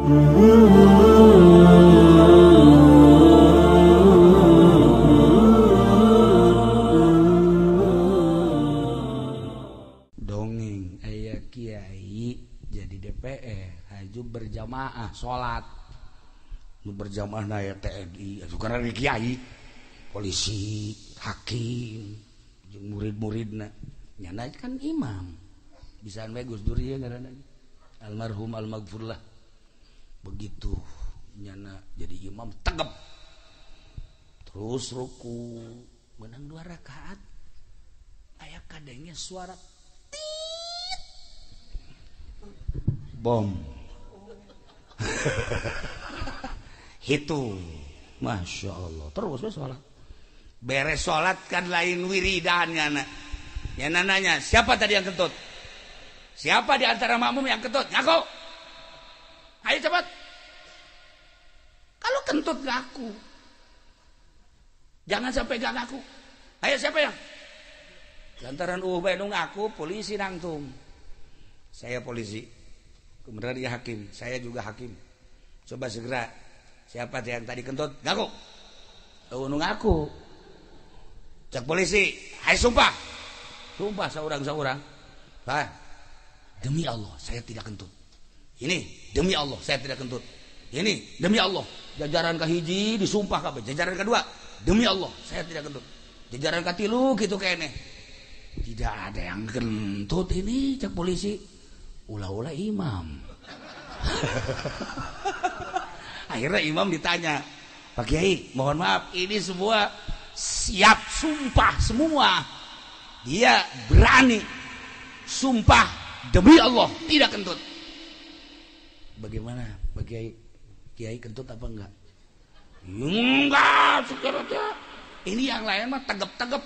Dongeng aya kiai jadi DPR haju berjamaah salat. Nu berjamaah na aya TNI, karena di kiai, polisi, hakim, jeung murid-muridna. Nyana kan imam. Bisaan bae Gus Dur ieu ngaranna. Almarhum almaghfurlah. Begitu nyana jadi imam tegep. Terus ruku, menang 2 rakaat. Aya kadangnya suara tit. Bom. Itu Masya Allah. Terus we sholat. Beres sholat kan lain wiridan nyana. Nyana nanya, siapa tadi yang kentut? Siapa di antara makmum yang kentut? Ngaku. Ayo cepat. Kalau kentut ngaku. Jangan sampai gak ngaku. Ayo siapa yang? Lantaran bae nu ngaku, polisi nangtung. Saya polisi. Kemudian dia hakim, saya juga hakim. Coba segera. Siapa yang tadi kentut? Ngaku. Nu ngaku. Cek polisi, hai sumpah. Sumpah seorang-seorang. Bah, demi Allah saya tidak kentut. Ini demi Allah saya tidak kentut. Ini demi Allah. Jajaran kahiji disumpah kabeh. Jajaran kedua, demi Allah saya tidak kentut. Jajaran katilu gitu kene. Tidak ada yang kentut ini cek polisi. Ulah-ulah imam. Akhirnya imam ditanya, Pak Kiai, mohon maaf, ini semua siap sumpah semua. Dia berani sumpah demi Allah tidak kentut. Bagaimana Pak Kiai? Kiai kentut apa enggak? Enggak, sekarang ini yang lain mah tegep-tegep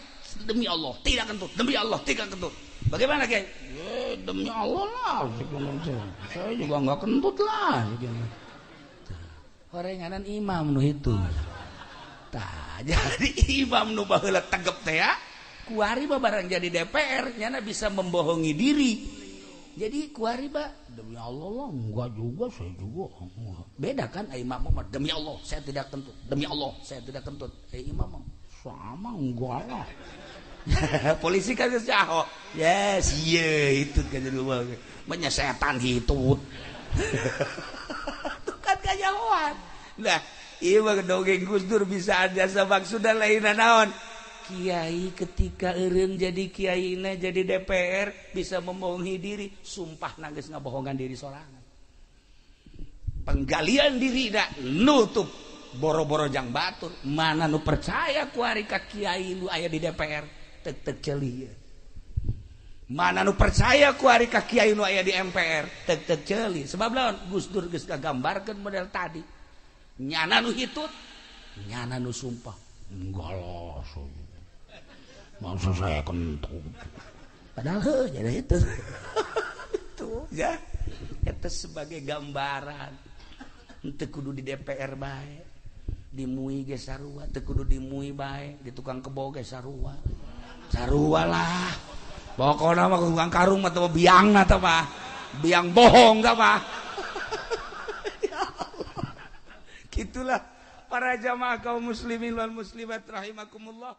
demi Allah tidak kentut, demi Allah tidak kentut. Bagaimana Kiai? Demi Allah lah, saya juga enggak kentut lah. Horenganan imam nu itu. Tah, jadi imam nu baheula tegep teh ya. Kuari mah barang jadi DPR nyana bisa membohongi diri. Jadi kuari mah demi Allah lah enggak juga, saya juga enggak. Beda kan imam mah demi Allah saya tidak kentut, demi Allah saya tidak kentut. Imam mah sama enggak lah. Polisi kan jaho. Yes, iya itu kan jadi banyak setan hitut. Itu kan kajahoan. Nah, ieu mah dongeng Gus Dur bisa aja maksudna lain naon. Kiai ketika eureun jadi kiaina jadi DPR bisa membohongi diri, sumpah nangis ngabohongan diri sorangan. Penggalian diri da nutup boro-boro jang batur, mana nu percaya kuari ka kiai nu aya di DPR tek-tek ceuli. Mana nu percaya kuari ka kiai nu aya di MPR tek-tek ceuli. Sebab lawan Gus Dur geus ngagambarkeun model tadi. Nyana nu hitut, nyana nu sumpah. Enggak lah, masa saya kentut. Padahal heuh jadi itu. Itu ya. Eta sebagai gambaran. Teu kudu di DPR bae. Di MUI ge sarua, teu kudu di MUI bae, di tukang kebo ge sarua. Sarua lah. Pokona mah tukang karung mah biang atau mah. Biang bohong tah mah. Ya Allah. Gitulah para jamaah kaum muslimin wal muslimat rahimakumullah.